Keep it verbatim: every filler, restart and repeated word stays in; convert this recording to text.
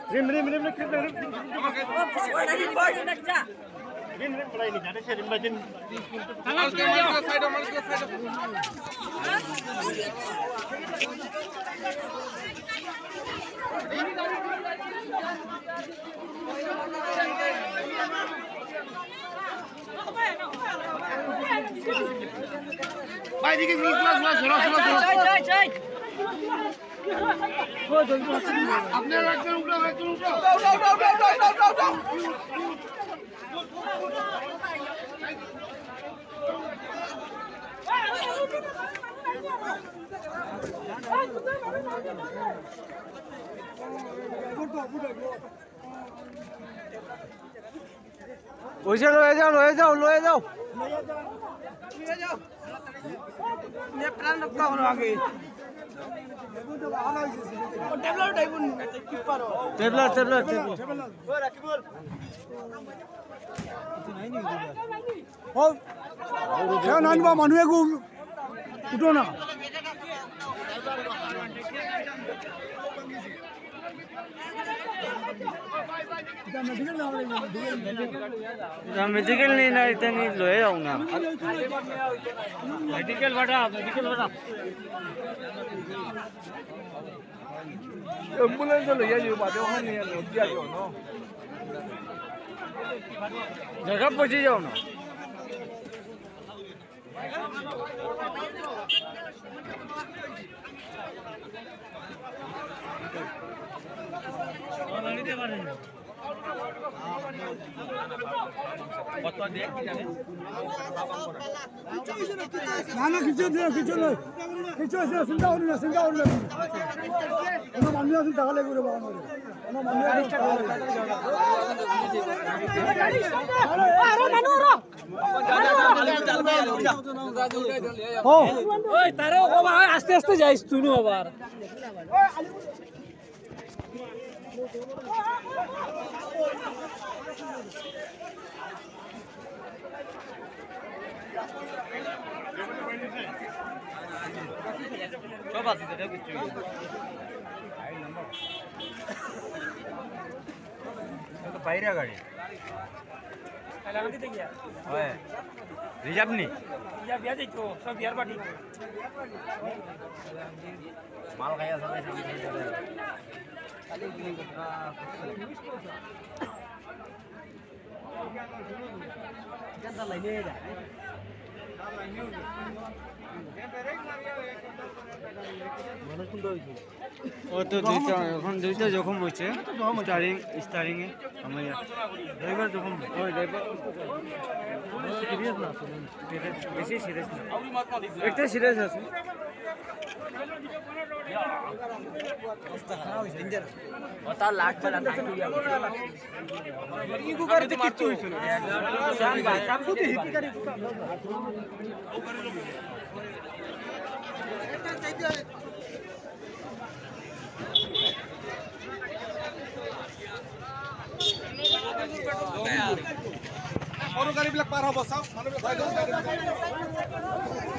Rim, rim, rim, rim, rim, rim. Rim, rim, pulai ni, jadi saya rim, rim. Malas ke, malas ke, side, malas ke, side. Bhai, dikhe, slow, slow, slow, slow, slow, slow. अपने रास्ते में उठो, रास्ते में उठो। उठो, उठो, उठो। ওইসে লয়ে যাও, লয়ে যাও, লয়ে যাও। ये प्लान रखता हूँ आगे। वो टेबलर टाइप नहीं, कीपर हो। टेबलर, टेबलर, टेबलर। ओ, क्या नाम बा मनुए को उठो ना। Medical नहीं ना, इतनी लो है ना। Medical बड़ा, medical बड़ा। Ambulance lo ya yo ba de han ne lo ya yo no. जगह पहुंची जाओ ना। না, না, কিছু নেই, কিছু নেই। কিছু আছে, চিন্তা করুন না, চিন্তা করুন না। কোনো মানুষ আছে, তাহলে ঘুরে বাগানো। কোনো মানুষ আছে, তাহলে। ও। ওই, তারাও কবা, আস্তে আস্তে যাইস তুই আবার। সব আছে, সেটা কিচ্ছু নেই। এটা তো বাইরে গাড়ি। ওই, রিজার্ভ নেই। মাল খাই আছে। ও তো দুইটা, এখন দুইটা জখম হয়েছে। স্টারিং, স্টারিং এ। আমার ইয়া। ড্রাইভার জখম। ওই ড্রাইভার। সিরিয়াস না আসলে। বেশি সিরিয়াস না। একটা সিরিয়াস আছে। ও তার লাগবে না, তাই তো ইয়া। সৰু গাড়ীবিলাক পাৰ হ'ব, চাওক, মানুহবিলাক চাই লওক, চাই লওক।